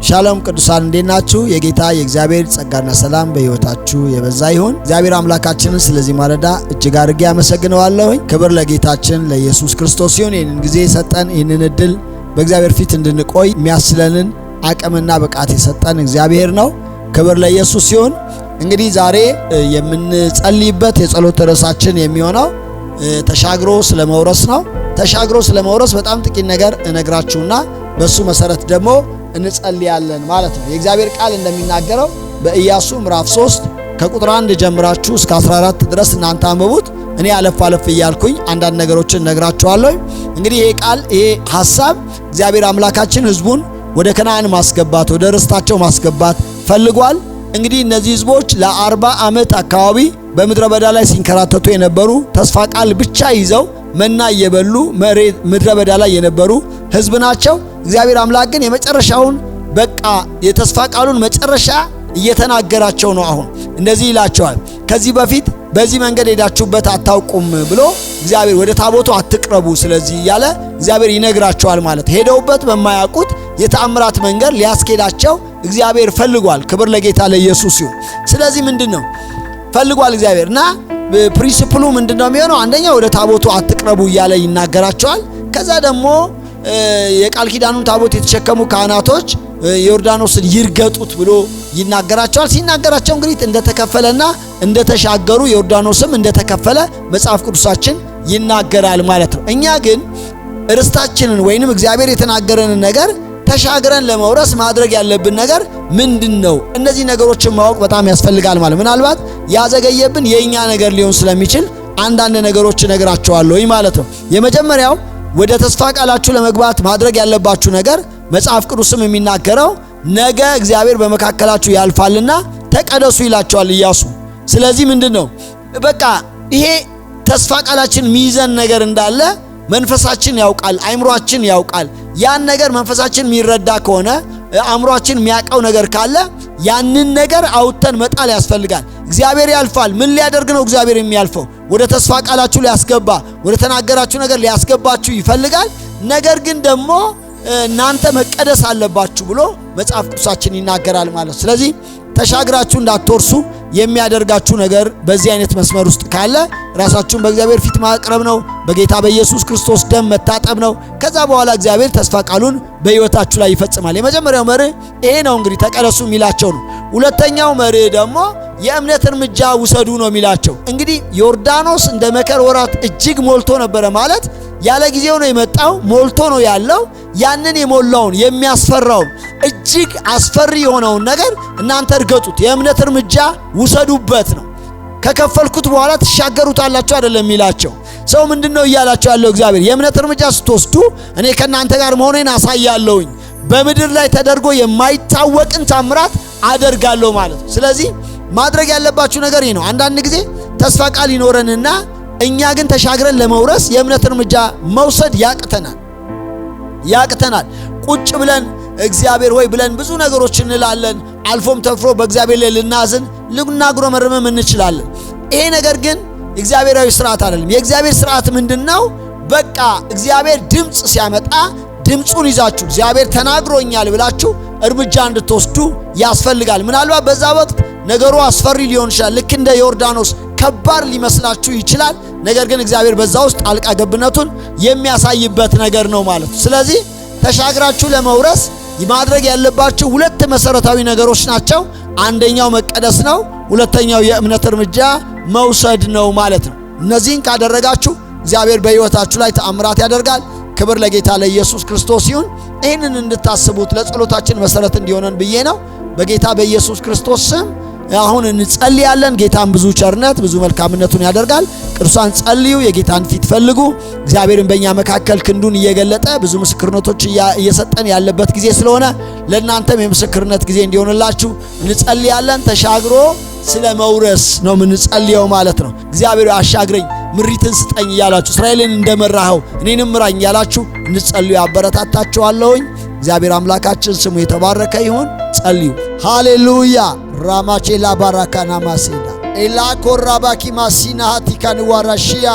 ሻሎም ቅዱሳን፣ እንዴት ናችሁ? የጌታ የእግዚአብሔር ጸጋና ሰላም በሕይወታችሁ የበዛ ይሁን። እግዚአብሔር አምላካችንን ስለዚህ ማለዳ እጅግ አድርጌ አመሰግነዋለሁኝ። ክብር ለጌታችን ለኢየሱስ ክርስቶስ ይሁን። ይህንን ጊዜ የሰጠን፣ ይህንን እድል በእግዚአብሔር ፊት እንድንቆይ የሚያስችለንን አቅምና ብቃት የሰጠን እግዚአብሔር ነው። ክብር ለኢየሱስ ይሁን። እንግዲህ ዛሬ የምንጸልይበት የጸሎት ርዕሳችን የሚሆነው ተሻግሮ ስለ መውረስ ነው። ተሻግሮ ስለ መውረስ በጣም ጥቂት ነገር እነግራችሁና በሱ መሰረት ደግሞ እንጸልያለን ማለት ነው። የእግዚአብሔር ቃል እንደሚናገረው በኢያሱ ምዕራፍ 3 ከቁጥር 1 ጀምራችሁ እስከ 14 ድረስ እናንተ አንብቡት። እኔ አለፍ አለፍ እያልኩኝ አንዳንድ ነገሮችን እነግራችኋለሁ። እንግዲህ ይሄ ቃል፣ ይሄ ሐሳብ እግዚአብሔር አምላካችን ሕዝቡን ወደ ከነዓን ማስገባት፣ ወደ ርስታቸው ማስገባት ፈልጓል። እንግዲህ እነዚህ ሕዝቦች ለ40 ዓመት አካባቢ በምድረ በዳ ላይ ሲንከራተቱ የነበሩ፣ ተስፋ ቃል ብቻ ይዘው መና እየበሉ ምድረ በዳ ላይ የነበሩ ሕዝብ ናቸው። እግዚአብሔር አምላክ ግን የመጨረሻውን፣ በቃ የተስፋ ቃሉን መጨረሻ እየተናገራቸው ነው። አሁን እንደዚህ ይላቸዋል። ከዚህ በፊት በዚህ መንገድ ሄዳችሁበት አታውቁም ብሎ እግዚአብሔር ወደ ታቦቱ አትቅረቡ ስለዚህ እያለ እግዚአብሔር ይነግራቸዋል ማለት፣ ሄደውበት በማያውቁት የተአምራት መንገድ ሊያስኬዳቸው እግዚአብሔር ፈልጓል። ክብር ለጌታ ለኢየሱስ ይሁን። ስለዚህ ምንድን ነው ፈልጓል እግዚአብሔር እና principle ኡ ምንድን ነው የሚሆነው? አንደኛ ወደ ታቦቱ አትቅረቡ እያለ ይናገራቸዋል። ከዛ ደግሞ የቃል ኪዳኑን ታቦት የተሸከሙ ካህናቶች ዮርዳኖስን ይርገጡት ብሎ ይናገራቸዋል። ሲናገራቸው እንግዲህ እንደተከፈለና እንደተሻገሩ፣ ዮርዳኖስም እንደተከፈለ መጽሐፍ ቅዱሳችን ይናገራል ማለት ነው። እኛ ግን ርስታችንን ወይንም እግዚአብሔር የተናገረንን ነገር ተሻግረን ለመውረስ ማድረግ ያለብን ነገር ምንድን ነው? እነዚህ ነገሮችን ማወቅ በጣም ያስፈልጋል ማለት፣ ምናልባት ያዘገየብን የእኛ ነገር ሊሆን ስለሚችል አንዳንድ ነገሮች እነግራቸዋለሁ ማለት ነው። የመጀመሪያው ወደ ተስፋ ቃላችሁ ለመግባት ማድረግ ያለባችሁ ነገር፣ መጽሐፍ ቅዱስም የሚናገረው ነገ እግዚአብሔር በመካከላችሁ ያልፋልና ተቀደሱ ይላቸዋል ኢያሱ። ስለዚህ ምንድን ነው፣ በቃ ይሄ ተስፋ ቃላችን የሚይዘን ነገር እንዳለ መንፈሳችን ያውቃል፣ አይምሯችን ያውቃል። ያን ነገር መንፈሳችን የሚረዳ ከሆነ፣ አእምሯችን የሚያውቀው ነገር ካለ ያንን ነገር አውጥተን መጣል ያስፈልጋል። እግዚአብሔር ያልፋል። ምን ሊያደርግ ነው እግዚአብሔር የሚያልፈው? ወደ ተስፋ ቃላችሁ ሊያስገባ፣ ወደ ተናገራችሁ ነገር ሊያስገባችሁ ይፈልጋል። ነገር ግን ደግሞ እናንተ መቀደስ አለባችሁ ብሎ መጽሐፍ ቅዱሳችን ይናገራል ማለት ነው። ስለዚህ ተሻግራችሁ እንዳትወርሱ የሚያደርጋችሁ ነገር በዚህ አይነት መስመር ውስጥ ካለ ራሳችሁን በእግዚአብሔር ፊት ማቅረብ ነው። በጌታ በኢየሱስ ክርስቶስ ደም መታጠብ ነው። ከዛ በኋላ እግዚአብሔር ተስፋ ቃሉን በሕይወታችሁ ላይ ይፈጽማል። የመጀመሪያው መርህ ይሄ ነው፣ እንግዲህ ተቀደሱ የሚላቸው ነው። ሁለተኛው መርህ ደግሞ የእምነት እርምጃ ውሰዱ ነው የሚላቸው። እንግዲህ ዮርዳኖስ እንደ መከር ወራት እጅግ ሞልቶ ነበረ ማለት ያለ ጊዜው ነው የመጣው፣ ሞልቶ ነው ያለው። ያንን የሞላውን፣ የሚያስፈራውን፣ እጅግ አስፈሪ የሆነውን ነገር እናንተ እርገጡት፣ የእምነት እርምጃ ውሰዱበት ነው። ከከፈልኩት በኋላ ትሻገሩታላችሁ አይደለም የሚላቸው። ሰው ምንድን ነው እያላቸው ያለው እግዚአብሔር? የእምነት እርምጃ ስትወስዱ እኔ ከእናንተ ጋር መሆኔን አሳያለሁኝ፣ በምድር ላይ ተደርጎ የማይታወቅን ታምራት አደርጋለሁ ማለት ነው። ስለዚህ ማድረግ ያለባችሁ ነገር ይህ ነው። አንዳንድ ጊዜ ተስፋ ቃል ይኖረንና እኛ ግን ተሻግረን ለመውረስ የእምነት እርምጃ መውሰድ ያቅተናል ያቅተናል። ቁጭ ብለን እግዚአብሔር ሆይ ብለን ብዙ ነገሮች እንላለን። አልፎም ተርፎ በእግዚአብሔር ላይ ልናዝን፣ ልናጉረመርምም እንችላለን። ይሄ ነገር ግን እግዚአብሔራዊ ስርዓት አይደለም። የእግዚአብሔር ስርዓት ምንድን ነው? በቃ እግዚአብሔር ድምፅ ሲያመጣ ድምፁን ይዛችሁ እግዚአብሔር ተናግሮኛል ብላችሁ እርምጃ እንድትወስዱ ያስፈልጋል። ምናልባት በዛ ወቅት ነገሩ አስፈሪ ሊሆን ይችላል። ልክ እንደ ዮርዳኖስ ከባድ ሊመስላችሁ ይችላል። ነገር ግን እግዚአብሔር በዛ ውስጥ ጣልቃ ገብነቱን የሚያሳይበት ነገር ነው ማለት ነው። ስለዚህ ተሻግራችሁ ለመውረስ ማድረግ ያለባችሁ ሁለት መሰረታዊ ነገሮች ናቸው። አንደኛው መቀደስ ነው። ሁለተኛው የእምነት እርምጃ መውሰድ ነው ማለት ነው። እነዚህን ካደረጋችሁ እግዚአብሔር በሕይወታችሁ ላይ ተአምራት ያደርጋል። ክብር ለጌታ ለኢየሱስ ክርስቶስ ይሁን። ይህንን እንድታስቡት ለጸሎታችን መሰረት እንዲሆነን ብዬ ነው። በጌታ በኢየሱስ ክርስቶስ ስም አሁን እንጸልያለን። ጌታን ብዙ ቸርነት፣ ብዙ መልካምነቱን ያደርጋል። ቅዱሳን ጸልዩ፣ የጌታን ፊት ፈልጉ። እግዚአብሔርን በእኛ መካከል ክንዱን እየገለጠ ብዙ ምስክርነቶች እየሰጠን ያለበት ጊዜ ስለሆነ ለእናንተም የምስክርነት ጊዜ እንዲሆንላችሁ እንጸልያለን። ተሻግሮ ስለ መውረስ ነው የምንጸልየው ማለት ነው። እግዚአብሔር አሻግረኝ፣ ምሪትን ስጠኝ እያላችሁ፣ እስራኤልን እንደመራኸው እኔንም ምራኝ እያላችሁ እንጸልዩ አበረታታችኋለሁኝ። እግዚአብሔር አምላካችን ስሙ የተባረከ ይሁን። ጸልዩ። ሃሌሉያ፣ ራማቼላ ባራካና ማሴዳ ኤላ ኮራባኪ ማሲና ሃቲካን ዋራሺያ።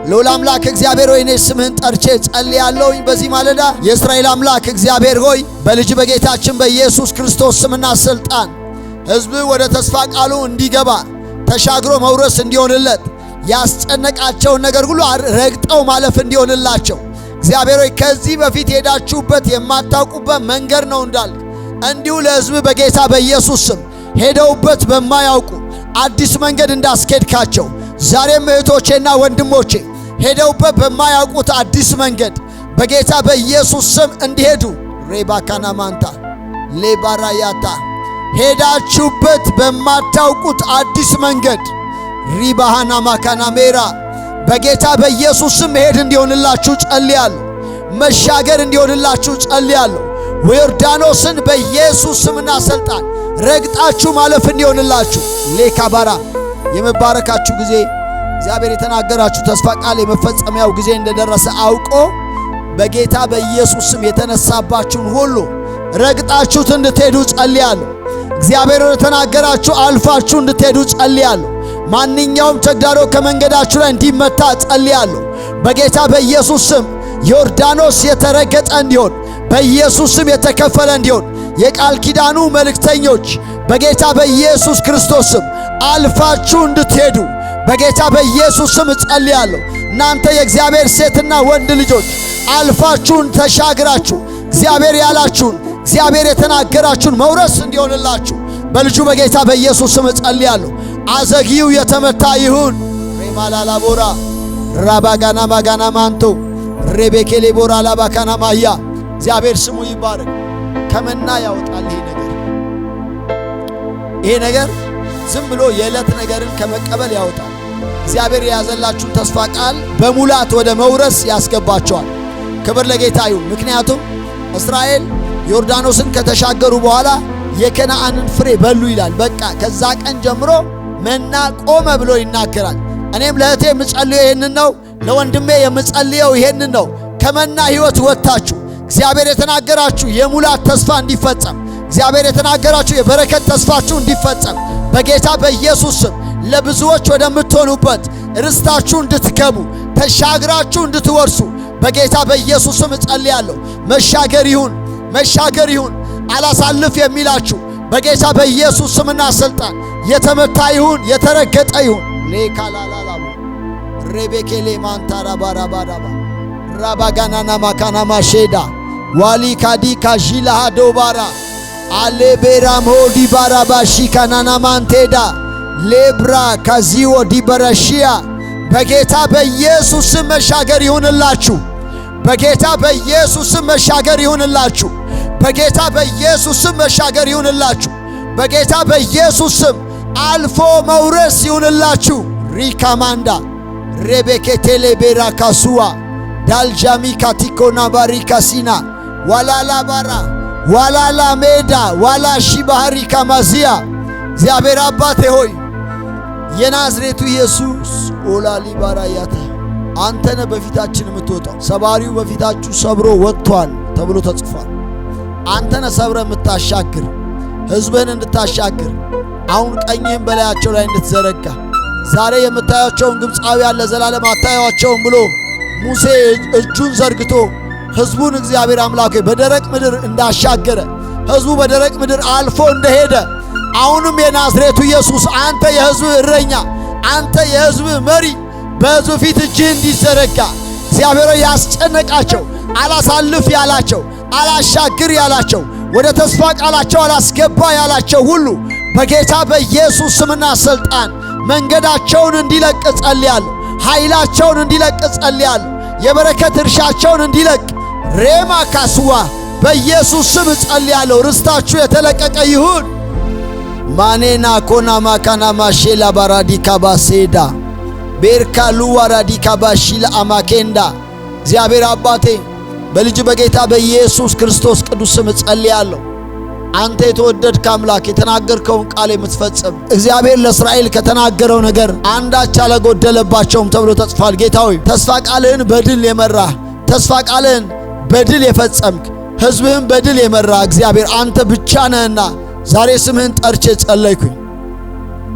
ልዑል አምላክ እግዚአብሔር ሆይ፣ እኔ ስምህን ጠርቼ ጸልያለሁኝ። በዚህ ማለዳ የእስራኤል አምላክ እግዚአብሔር ሆይ፣ በልጅ በጌታችን በኢየሱስ ክርስቶስ ስምና ስልጣን ሕዝብ ወደ ተስፋ ቃሉ እንዲገባ፣ ተሻግሮ መውረስ እንዲሆንለት፣ ያስጨነቃቸውን ነገር ሁሉ ረግጠው ማለፍ እንዲሆንላቸው፣ እግዚአብሔር ሆይ፣ ከዚህ በፊት ሄዳችሁበት የማታውቁበት መንገድ ነው እንዳልክ እንዲሁ ለሕዝብ በጌታ በኢየሱስ ስም ሄደውበት በማያውቁ አዲስ መንገድ እንዳስኬድካቸው፣ ዛሬም እህቶቼና ወንድሞቼ ሄደውበት በማያውቁት አዲስ መንገድ በጌታ በኢየሱስ ስም እንዲሄዱ፣ ሬባካናማንታ ሌባራያታ፣ ሄዳችሁበት በማታውቁት አዲስ መንገድ ሪባሃና ማካናሜራ በጌታ በኢየሱስ ስም መሄድ እንዲሆንላችሁ ጸልያለሁ። መሻገር እንዲሆንላችሁ ጸልያለሁ። ዮርዳኖስን በኢየሱስ ስምና ስልጣን ረግጣችሁ ማለፍ እንዲሆንላችሁ፣ ሌካባራ፣ የመባረካችሁ ጊዜ፣ እግዚአብሔር የተናገራችሁ ተስፋ ቃል የመፈጸሚያው ጊዜ እንደደረሰ አውቆ በጌታ በኢየሱስ ስም የተነሳባችሁን ሁሉ ረግጣችሁት እንድትሄዱ ጸልያለሁ። እግዚአብሔር ወደ ተናገራችሁ አልፋችሁ እንድትሄዱ ጸልያለሁ። ማንኛውም ተግዳሮት ከመንገዳችሁ ላይ እንዲመታ ጸልያለሁ። በጌታ በኢየሱስ ስም ዮርዳኖስ የተረገጠ እንዲሆን፣ በኢየሱስ ስም የተከፈለ እንዲሆን፣ የቃል ኪዳኑ መልእክተኞች በጌታ በኢየሱስ ክርስቶስ ስም አልፋችሁ እንድትሄዱ በጌታ በኢየሱስ ስም እጸልያለሁ። እናንተ የእግዚአብሔር ሴትና ወንድ ልጆች አልፋችሁን ተሻግራችሁ እግዚአብሔር ያላችሁን፣ እግዚአብሔር የተናገራችሁን መውረስ እንዲሆንላችሁ በልጁ በጌታ በኢየሱስ ስም እጸልያለሁ። አዘጊው የተመታ ይሁን። ሬማላላቦራ ራባጋና ማጋና ማንቶ ሬቤኬሌ ቦራ ላባካና ማያ። እግዚአብሔር ስሙ ይባረክ። ከመና ያወጣል ይሄ ነገር። ይሄ ነገር ዝም ብሎ የዕለት ነገርን ከመቀበል ያወጣል። እግዚአብሔር የያዘላችሁን ተስፋ ቃል በሙላት ወደ መውረስ ያስገባቸዋል። ክብር ለጌታ ይሁን። ምክንያቱም እስራኤል ዮርዳኖስን ከተሻገሩ በኋላ የከነዓንን ፍሬ በሉ ይላል። በቃ ከዛ ቀን ጀምሮ መና ቆመ ብሎ ይናገራል። እኔም ለእህቴ የምጸልየው ይሄንን ነው። ለወንድሜ የምጸልየው ይሄንን ነው። ከመና ሕይወት ወጥታችሁ እግዚአብሔር የተናገራችሁ የሙላት ተስፋ እንዲፈጸም፣ እግዚአብሔር የተናገራችሁ የበረከት ተስፋችሁ እንዲፈጸም፣ በጌታ በኢየሱስ ስም ለብዙዎች ወደምትሆኑበት ርስታችሁ እንድትገቡ፣ ተሻግራችሁ እንድትወርሱ በጌታ በኢየሱስ ስም እጸልያለሁ። መሻገር ይሁን፣ መሻገር ይሁን። አላሳልፍ የሚላችሁ በጌታ በኢየሱስ ስምና ስልጣን የተመታ ይሁን፣ የተረገጠ ይሁን። ሌካላላላቡ ሬቤኬሌ ማንታራባራባራባ ራባጋናና ማካና ማሼዳ ዋሊ ካዲ ካዢላሃ ዶባራ አሌቤራም ሆዲ ባራባሺ ካናና ማንቴዳ ሌብራ ካዚዎ ዲበረሺያ። በጌታ በኢየሱስ ስም መሻገር ይሁንላችሁ። በጌታ በኢየሱስ ስም መሻገር ይሁንላችሁ። በጌታ በኢየሱስ ስም መሻገር ይሁንላችሁ። በጌታ በኢየሱስ ስም አልፎ መውረስ ይሁንላችሁ። ሪካማንዳ ሬቤኬቴሌ ቤራ ካሱዋ ዳልጃሚ ካቲኮና ባሪካሲና ዋላላ ባራ ዋላላ ሜዳ ዋላ ሺባህሪ ካማዚያ። እግዚአብሔር አባቴ ሆይ፣ የናዝሬቱ ኢየሱስ ኦላሊ ባራያታ፣ አንተ ነህ በፊታችን የምትወጣው። ሰባሪው በፊታችሁ ሰብሮ ወጥቷል ተብሎ ተጽፏል። አንተ ነህ ሰብረ የምታሻግር፣ ሕዝብህን እንድታሻግር አሁን ቀኝህን በላያቸው ላይ እንድትዘረጋ፣ ዛሬ የምታያቸውን ግብፃውያን ለዘላለም አታያቸውም ብሎ ሙሴ እጁን ዘርግቶ ሕዝቡን እግዚአብሔር አምላክ ሆይ በደረቅ ምድር እንዳሻገረ፣ ሕዝቡ በደረቅ ምድር አልፎ እንደሄደ፣ አሁንም የናዝሬቱ ኢየሱስ አንተ የሕዝብ እረኛ፣ አንተ የሕዝብ መሪ በሕዝብ ፊት እጅህ እንዲዘረጋ፣ እግዚአብሔር ያስጨነቃቸው፣ አላሳልፍ ያላቸው፣ አላሻግር ያላቸው፣ ወደ ተስፋ ቃላቸው አላስገባ ያላቸው ሁሉ በጌታ በኢየሱስ ስምና ስልጣን መንገዳቸውን እንዲለቅ ጸልያለሁ። ኃይላቸውን እንዲለቅ ጸልያለሁ። የበረከት እርሻቸውን እንዲለቅ ሬማ ካስዋ በኢየሱስ ስም ጸልያለሁ። ርስታችሁ የተለቀቀ ይሁን። ማኔና ኮና ማካና ማሼላ ባራዲካ ባሴዳ ቤርካ ሉዋራዲካ ባሺላ አማኬንዳ። እግዚአብሔር አባቴ፣ በልጅ በጌታ በኢየሱስ ክርስቶስ ቅዱስ ስም እጸልያለሁ። አንተ የተወደድክ አምላክ፣ የተናገርከውን ቃል የምትፈጽም፣ እግዚአብሔር ለእስራኤል ከተናገረው ነገር አንዳች አላጎደለባቸውም ተብሎ ተጽፏል። ጌታ ሆይ፣ ተስፋ ቃልህን በድል የመራህ፣ ተስፋ ቃልህን በድል የፈጸምክ፣ ሕዝብህን በድል የመራ እግዚአብሔር አንተ ብቻ ነህና ዛሬ ስምህን ጠርቼ ጸለይኩኝ።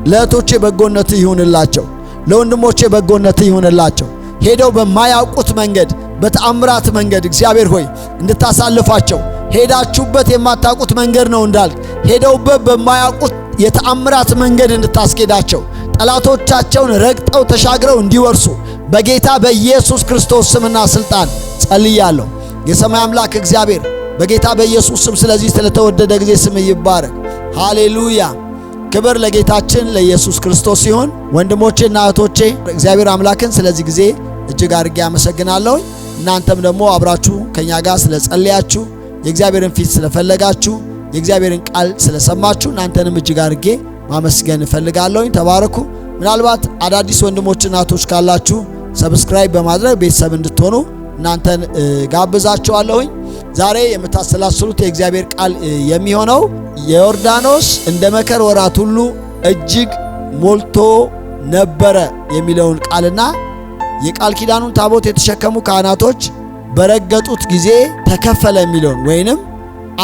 ለእህቶቼ በጎነት ይሁንላቸው፣ ለወንድሞቼ በጎነት ይሁንላቸው። ሄደው በማያውቁት መንገድ በተአምራት መንገድ እግዚአብሔር ሆይ እንድታሳልፋቸው፣ ሄዳችሁበት የማታውቁት መንገድ ነው እንዳልክ ሄደውበት በማያውቁት የተአምራት መንገድ እንድታስኬዳቸው፣ ጠላቶቻቸውን ረግጠው ተሻግረው እንዲወርሱ በጌታ በኢየሱስ ክርስቶስ ስምና ስልጣን ጸልያለሁ። የሰማይ አምላክ እግዚአብሔር በጌታ በኢየሱስ ስም ስለዚህ ስለተወደደ ጊዜ ስም ይባረክ። ሃሌሉያ። ክብር ለጌታችን ለኢየሱስ ክርስቶስ ሲሆን፣ ወንድሞቼና እህቶቼ፣ እግዚአብሔር አምላክን ስለዚህ ጊዜ እጅግ አድርጌ አመሰግናለሁ። እናንተም ደግሞ አብራችሁ ከኛ ጋር ስለጸለያችሁ፣ የእግዚአብሔርን ፊት ስለፈለጋችሁ፣ የእግዚአብሔርን ቃል ስለሰማችሁ እናንተንም እጅግ አድርጌ ማመስገን እፈልጋለሁኝ። ተባረኩ። ምናልባት አዳዲስ ወንድሞችና እህቶች ካላችሁ subscribe በማድረግ ቤተሰብ እንድትሆኑ እናንተን ጋብዛችኋለሁኝ። ዛሬ የምታሰላስሉት የእግዚአብሔር ቃል የሚሆነው የዮርዳኖስ እንደ መከር ወራት ሁሉ እጅግ ሞልቶ ነበረ የሚለውን ቃልና የቃል ኪዳኑን ታቦት የተሸከሙ ካህናቶች በረገጡት ጊዜ ተከፈለ የሚለውን ወይንም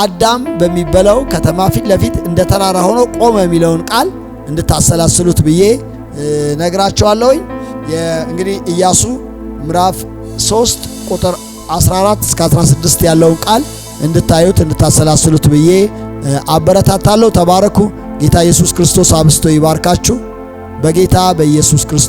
አዳም በሚበላው ከተማ ፊት ለፊት እንደ ተራራ ሆኖ ቆመ የሚለውን ቃል እንድታሰላስሉት ብዬ ነግራቸዋለሁኝ። እንግዲህ ኢያሱ ምዕራፍ 3 ቁጥር 14 እስከ 16 ያለውን ቃል እንድታዩት እንድታሰላስሉት ብዬ አበረታታለሁ። ተባረኩ። ጌታ ኢየሱስ ክርስቶስ አብዝቶ ይባርካችሁ። በጌታ በኢየሱስ ክርስቶስ